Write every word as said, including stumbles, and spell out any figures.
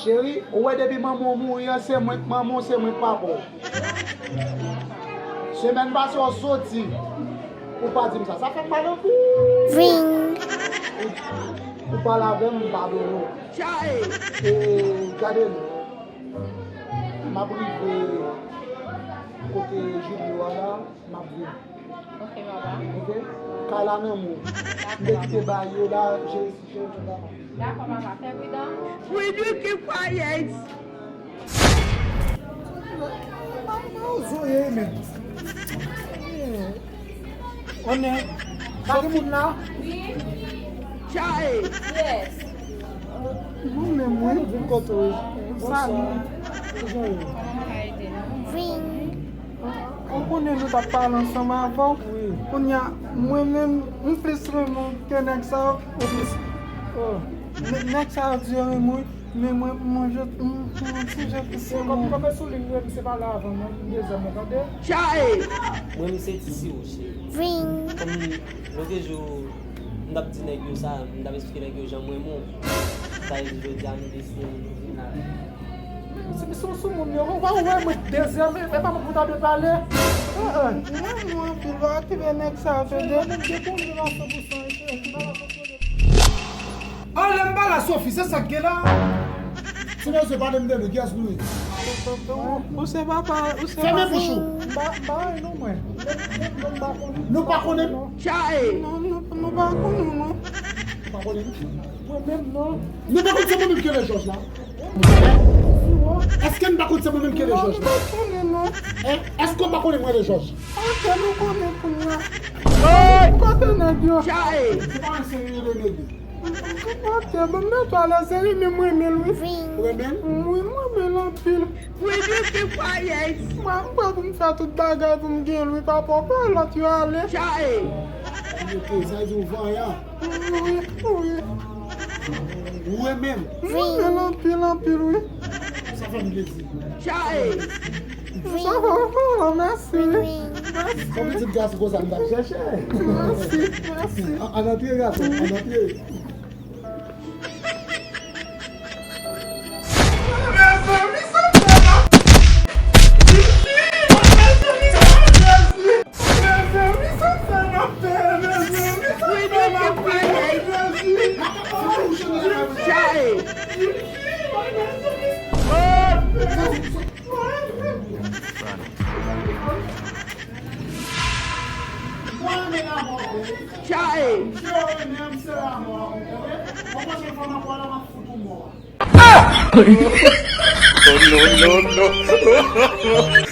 Cheri, ou wè depi manman w mouri an, se mwen k manman w, se mwen k papa w. Semèn pase w soti, ou pa di m sa. Sa fè m mal anpil. Ou, ou pale avè m, m padone w. E, gade m. M ap rive kote Julio a la, m ap vin. Ok, papa. Ok? Kay la nan men w. M te kite bay yo la, jere ti cheri, papa. Dakò, papa. Fè pridan. Will you keep quiet? Zoye, men. Onè, sa gen moun la? Wi. Chae. Yes. Mwen menm, wi. Vin kote w. Salut. Kijan w ye? Vin. Ou konnen nou t ap pale ansanm avan w. Wi. Kounye a, mwen menm, m plis renmen w ke nèg sa yo. Ou plis. Oh. Nè-, nèg sa yo di yo renmen w, wi. Men mwen, mwen, je, m, m, ti je ki se mwen. Kanpe sou liy, wi, m se pale avan, mwen, m dezyèm nan, tande? Chae! Mwen, m se ti siwo, cheri. Vin. Kòm lòt jou, m t ap di nèg yo sa, m t ap eksplike nèg yo jan mwen mou. Sa vle di jodi a nou deside nou vin la. Men se sou, sou moun yo, ou pa wè mwen dezyèm, e pa mwen pou ta dwe pale. Mwen, mwen, anpil, pa okipe nèg sa yo, tande. Mwen, mwen, depi mwen la san pou san, e, e, e, Anlè m pa la, Sophie, se sa k gen la? Ti mesye, pale m de nou, kiyès nou ye? Ou se papa, ou se papa. Fèmen bouch ou. M pa, m pa wè non mwen. Nou pa konnen. Chae. Non, nou, nou pa konnen non. Nou pa konnen. Mwen menm non. Nou pa konn se mwen menm ki rele Jòj la? Èske n pa konn se mwen menm ki rele Jòj la? Non, nou pa konnen non. Èske w pa konnen mwen rele Jòj? Ok, nou konnen kounye a. Kote nèg yo? Chae. Se pa yon seri rele nèg yo. Ok, bon, m nan twalèt, se renmen m renmen l, wi. Ou renmen l? Wi, m renmen l anpil. Will you keep quiet? Mwen, m prè pou m fè tout bagay pou m gen l, wi, papa, ou pa lòt yo ale. Chae. Ok, sa vle di ou vanyan. Wi, wi. Ou renmen l? M renmen l anpil, anpil, wi. Sa fè m plezi. Chae. Sa va, mèsi. Mèsi. Yon pitit gason konsa m t ap chèche. Mèsi, mèsi. Ann antre, gason, ann antre. Chae! Oh, no, no, no.